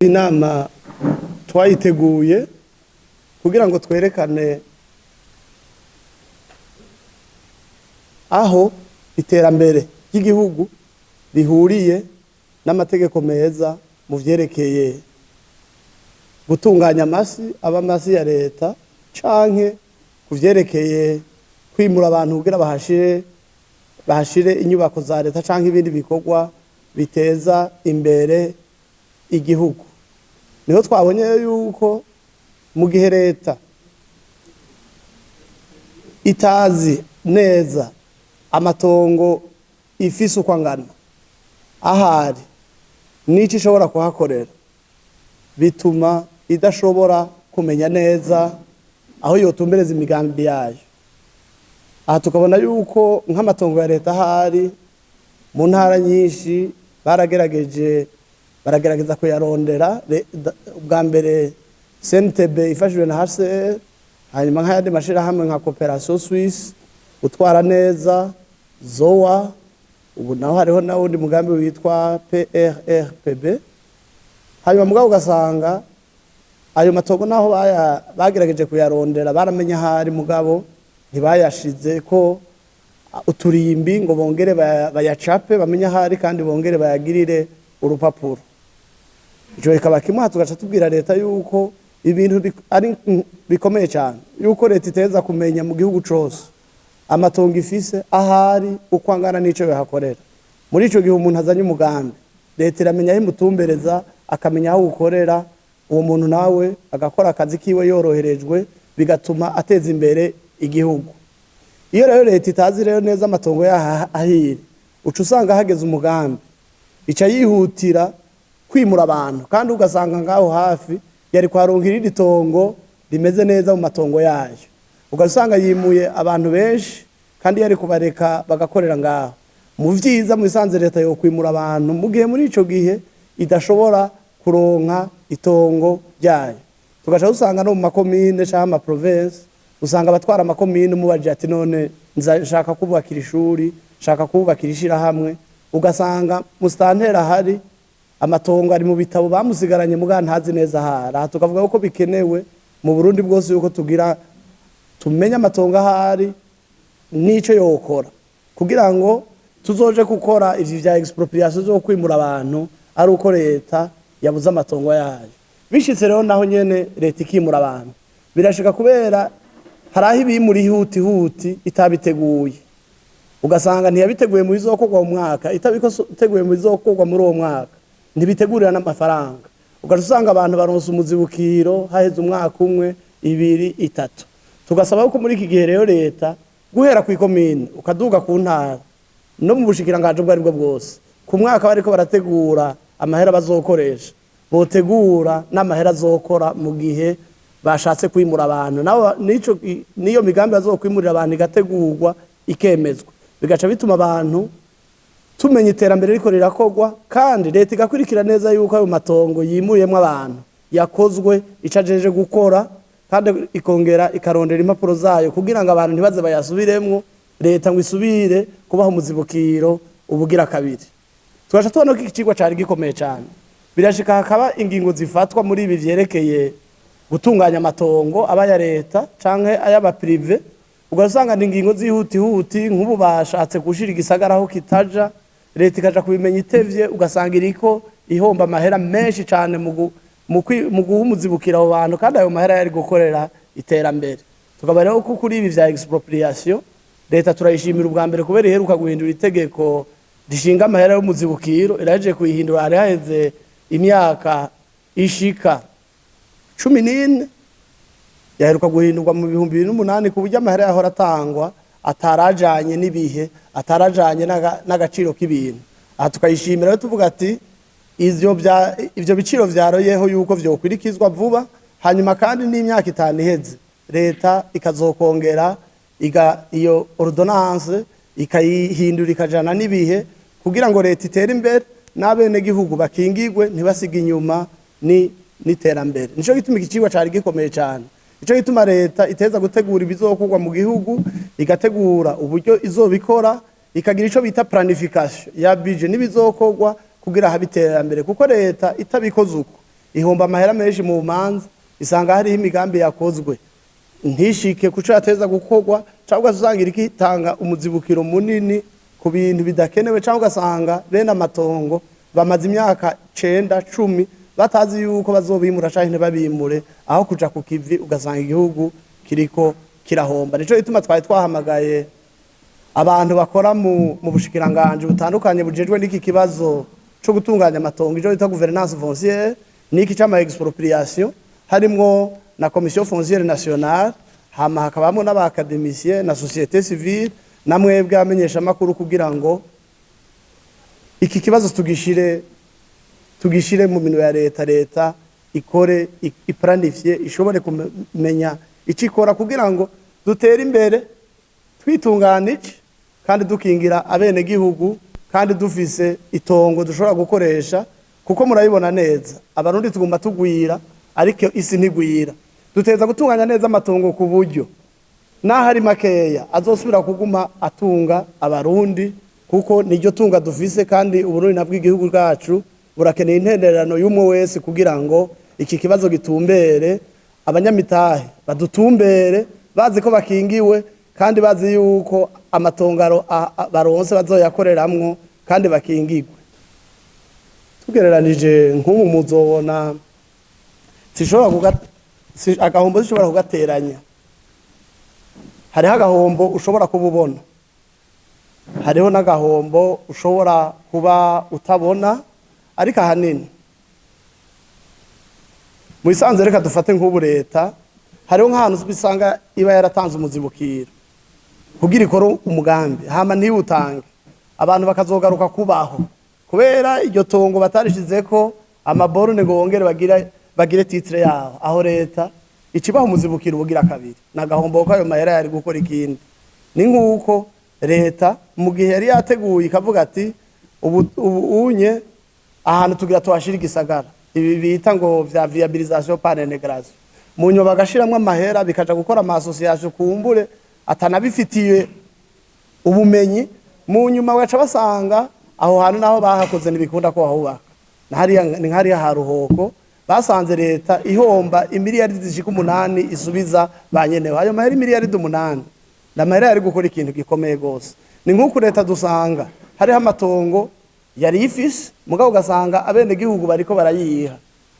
Iyi nama twayiteguye kugira ngo twerekane aho iterambere ry'igihugu rihuriye n'amategeko meza mu vyerekeye gutunganya amasi, aba amasi ya leta canke ku vyerekeye kwimura abantu kugira bahashire inyubako za leta canke ibindi bikorwa biteza imbere igihugu. Niho twabonye yuko mu gihe leta itazi neza amatongo ifise uko angana, ahari n'ico ishobora kuhakorera, bituma idashobora kumenya neza aho yotumbereza imigambi yayo. Aha tukabona yuko nk'amatongo ya leta ahari mu ntara nyinshi baragerageza kuyarondera. Ubwa mbere CNTB ifashijwe na HCR, hanyuma nk'ayandi mashirahamwe nka Coopération Suisse, gutwara neza, ZOA, ubu naho hariho n'awundi mugambi witwa PRRPB. Hanyuma mugabo ugasanga ayo matongo naho bagerageje kuyarondera, baramenya ahari, mugabo ntibayashize ko uturimbi ngo bongere bayacape bamenye ahari kandi bongere bayagirire urupapuro. Ico kikaba kimwe. Tugaca tubwira leta yuko ibintu ari bikomeye cyane, yuko leta iteza kumenya mu gihugu cose amatongo ifise ahari, uko angana n'ico yahakorera. Muri ico gihe umuntu azanye umugambi, leta iramenya aho imutumbereza, akamenya aho ukorera, uwo muntu nawe agakora akazi kiwe yoroherejwe, bigatuma ateza imbere igihugu. Iyo rero leta itazi rero neza amatongo yaho ahiri, uca usanga hageze umugambi ica yihutira kwimura abantu, kandi ugasanga ngaho hafi yari kuharonka irindi tongo rimeze neza mu matongo yayo, ugasanga yimuye abantu benshi kandi yari kubareka bagakorera ngaho. Mu vyiza mu isanze leta yo kwimura abantu mu gihe muri ico gihe idashobora kuronka itongo ryayo. Tugaca usanga no mu makomine canke ama province, usanga abatwara amakomine umubajije ati none nshaka kubakira ishuri, nshaka kubakira ishirahamwe, ugasanga musitanteri ahari amatongo ari mu bitabo bamusigaranye, muga ntazi neza ahari. Aha tukavuga ko bikenewe mu Burundi bwose yuko tugira tumenye amatongo ahari n'ico yokora, kugira ngo tuzoje gukora ivyo vya expropriation zo kwimura abantu ari uko leta yabuze amatongo yayo. Bishitse rero naho nyene leta ikimura abantu, birashika kubera hari aho ibimura ihuti huti itabiteguye, ugasanga ntiyabiteguye mu bizokorwa mu mwaka, itabiteguye mu bizokorwa muri uwo mwaka, ntibitegurira n'amafaranga, ugaca usanga abantu baronse umuzibukiro haheze umwaka umwe, ibiri, itatu. Tugasaba ko muri iki gihe rero leta guhera ku ikomine ukaduga ku ntara no mu bushikiranganji ubwo aribwo bwose, ku mwaka bariko barategura amahera bazokoresha, botegura n'amahera azokora mu gihe bashatse kwimura abantu, nabo niyo migambi bazokwimurira abantu igategurwa ikemezwa, bigaca bituma abantu tumenya iterambere riko rirakorwa, kandi leta igakurikira neza yuko ayo matongo yimuyemwo abantu yakozwe ico ajeje gukora, kandi ikongera ikarondera impapuro zayo kugira ngo abantu ntibaze bayasubiremwo, leta ngo isubire kubaha umuzibukiro ubugira kabiri. Tugaca tubona ko iki cigwa cari gikomeye cane. Birashika hakaba ingingo zifatwa muri ibi vyerekeye gutunganya amatongo aba aya leta canke ay'aba privé, ugasanga ni ingingo zihutihuti, nk'ubu bashatse gushira igisagara aho kitaja, leta ikaja kubimenya itevye, ugasanga iriko ihomba amahera menshi cane mu guha umuzibukiro abo bantu, kandi ayo mahera yari gukorera iterambere. Tukaba rero ko kuri ibi vya expropriation leta turayishimira ubwa mbere kubera iheruka guhindura itegeko rishinga amahera y'umuzibukiro, irahejeje kuyihindura, hari haheze imyaka ishika 14, yaheruka guhindurwa mu 2008, ku buryo amahera yahora atangwa atarajanye n'ibihe, atarajanye n'agaciro k'ibintu. Aha tukayishimira rero tuvuga ati ivyo biciro vyaroyeho yuko vyokwirikizwa vuba, hanyuma kandi n'imyaka 5 iheze leta ikazokongera iyo ordonnance ikayihindura ikajana n'ibihe, kugira ngo leta itere imbere n'abenegihugu bakingigwe ntibasige inyuma n'iterambere. Nico gituma iki cigwa cari gikomeye cane. Nico gituma leta iteza gutegura ibizokorwa mu gihugu, igategura uburyo izobikora, ikagira ico bita planification ya budget n'ibizokorwa kugira habe iterambere, kuko leta itabikoze uko Ihomba amahera menshi mu manza, isanga hariho imigambi yakozwe ntishike kuco yateza gukorwa, cyangwa ugasanga iriko itanga umuzibukiro munini ku bintu bidakenewe, cyangwa ugasanga bene amatongo bamaze imyaka 9, 10 batazi yuko bazobimura canke ntibabimure, aho kuja ku kivi ugasanga igihugu kiriko kirahomba. Nico gituma twari twahamagaye abantu bakora mu bushikiranganji butandukanye bujejwe n'iki kibazo co gutunganya amatongo, ico bita gouvernance foncière, n'iki c'ama expropriation, harimwo na Commission foncière nationale, hama hakabamwo n'aba académiciens na société civile na mwebwe abamenyeshamakuru, kugira ngo iki kibazo tugishire mu minwe ya leta, leta ikore, iplanifie, ishobore kumenya ico ikora kugira ngo dutere imbere twitunganije kandi dukingira abenegihugu kandi dufise itongo dushobora gukoresha. Kuko murabibona neza, Abarundi tugomba tugwira, ariko isi ntigwira. Duteza gutunganya neza amatongo ku buryo naho ari makeya azosubira kuguma atunga Abarundi, kuko niryo tunga dufise. Kandi Uburundi nabwo, igihugu bwacu, burakeneye intererano y'umwe wese kugira ngo iki kibazo gitumbere, abanyamitahe badutumbere bazi ko bakingiwe kandi bazi yuko amatongaro baronse bazoyakoreramwo kandi bakingigwe. Tugereranije nk'ubu, muzobona sishobora agahombo zishobora kugateranya. Hariho agahombo ushobora kuba ubona, hariho n'agahombo ushobora kuba utabona. Ariko ahanini mu isanzwe, reka dufate nk'ubu leta, hariho nk'ahantu usanga iba yaratanze umuzibukiro kugira ikore umugambi, hama ntiwutange, abantu bakazogaruka kubaho kubera iryo tongo batarishizeko ama bornes ngo bongere bagire titre yaho. Aho leta ikibaho umuzibukiro ubugira kabiri, nagahombo ko ayo mahera yari gukora ikindi. Ni nk'uko leta mu gihe yari yateguye ikavuga ati ubu unye ahantu tugira tuhashira igisagara, ibi bita ngo vya viabilisation par intégration, mu nyuma bagashiramwo amahera, bikaja gukora ama association kumbure atanabifitiye ubumenyi, mu nyuma bagaca basanga aho hantu naho bahakoze ntibikunda ko bahubaka. Na hariya ni hariya ha Ruhoko, basanze leta ihomba imiliyaridi zishika 8 isubiza ba nyeneho ayo mahera. Imiliyaridi 8 ni amahera yari gukora ikintu gikomeye gose. Ni nk'uku leta dusanga hariho amatongo yari ifise, mugabo ugasanga abenegihugu bariko barayiha,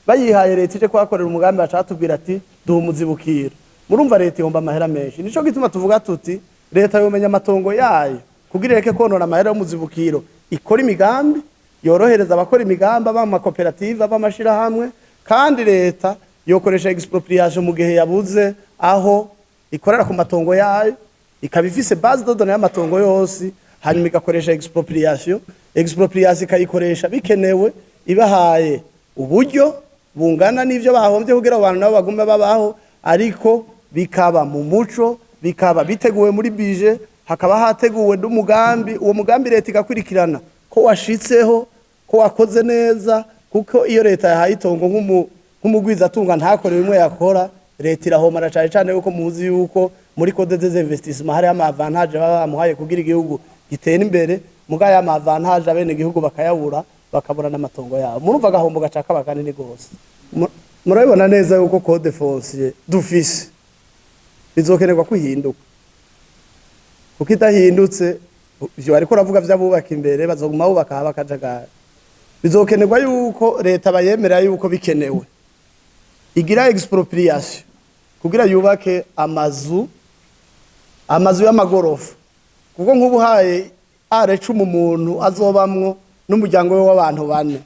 bayihaye leta ije kuhakorera umugambi, baca batubwira ati duha umuzibukiro. Murumva leta ihomba amahera menshi. Nico gituma tuvuga tuti leta yomenya amatongo yayo kugira ireke konona amahera y'umuzibukiro, ikora imigambi yorohereza abakora imigambi, aba amakoperative, aba amashirahamwe. Kandi leta yokoresha expropriation mu gihe yabuze aho ikorera ku matongo yayo, ikaba ifise base de données y'amatongo yose, hanyuma igakoresha expropriation. Expropriation ikayikoresha bikenewe, ibahaye uburyo bungana n'ivyo bahombye kugira abantu nabo bagume babaho, ariko bikaba mu muco, bikaba biteguwe muri budget, hakaba hateguwe n'umugambi. Uwo mugambi leta igakurikirana ko washitseho, ko wakoze neza. Kuko iyo leta yahaye itongo nk'umugwizatunga ntakore bimwe yakora, leta irahomara cane cane, yuko muzi yuko muri code des investissements hariho ama avantages baba bamuhaye kugira igihugu gitere imbere, muga ya avantage abene igihugu bakayabura, bakabura n'amatongo yabo. Murumva agahombo gaca kaba kanini gose. Murabibona neza yuko code foncier dufise bizokenerwa kwihinduka, kuko idahindutse ivyo bariko uravuga vy'abubaka imbere bazoguma bubaka haba akajagari. Bizokenerwa yuko leta bayemera yuko bikenewe igira expropriation kugira yubake amazu y'amagorofa, kuko nk'ubu haye are 10 umuntu azobamwo n'umuryango we w'abantu bane,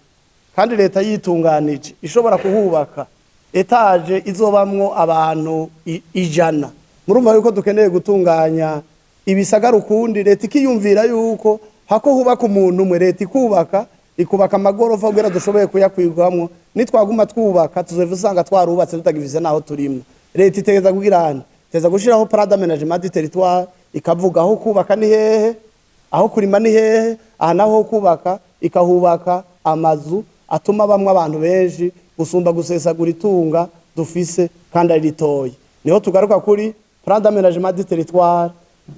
kandi leta yitunganije ishobora kuhubaka étage izobamwo abantu 100. Murumva yuko dukeneye gutunganya ibisagara ukundi, leta ikiyumvira yuko hako hubaka umuntu umwe, leta ikubaka amagorofa kugira dushoboye kuyakwigwamwo. Nitwaguma twubaka, tuzova usanga twarubatse tutagifise naho turimo. Leta itegeza kugira hano, iteza gushiraho plan d'aménagement du territoire, ikavuga aho kubaka ni hehe, aho kurima ni hehe, aha naho ho kubaka, ikahubaka amazu atuma bamwe abantu benshi gusumba gusesagura itunga dufise kandi ari ritoyi. Niho tugaruka kuri plan d'aménagement du territoire,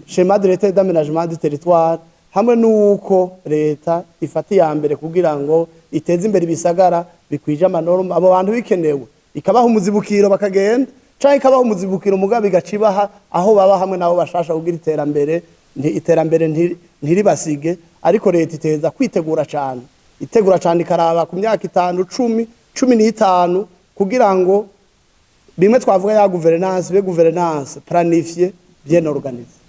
schéma directeur d'aménagement du territoire, hamwe n'uko leta ifata iya mbere kugira ngo Iteze imbere ibisagara bikwije ama normes. Abo bantu bikenewe ikabaha umuzibukiro bakagenda, canke ikabaha umuzibukiro mugabo igaca ibaha aho baba hamwe nabo bashasha, kugira iterambere iterambere ntiribasige. Ariko leta iteza kwitegura cane, itegura cane, ikaraba ku myaka 5, 10, 15, kugira ngo bimwe twavuga ya gouvernance be gouvernance planifiée, bien organisée.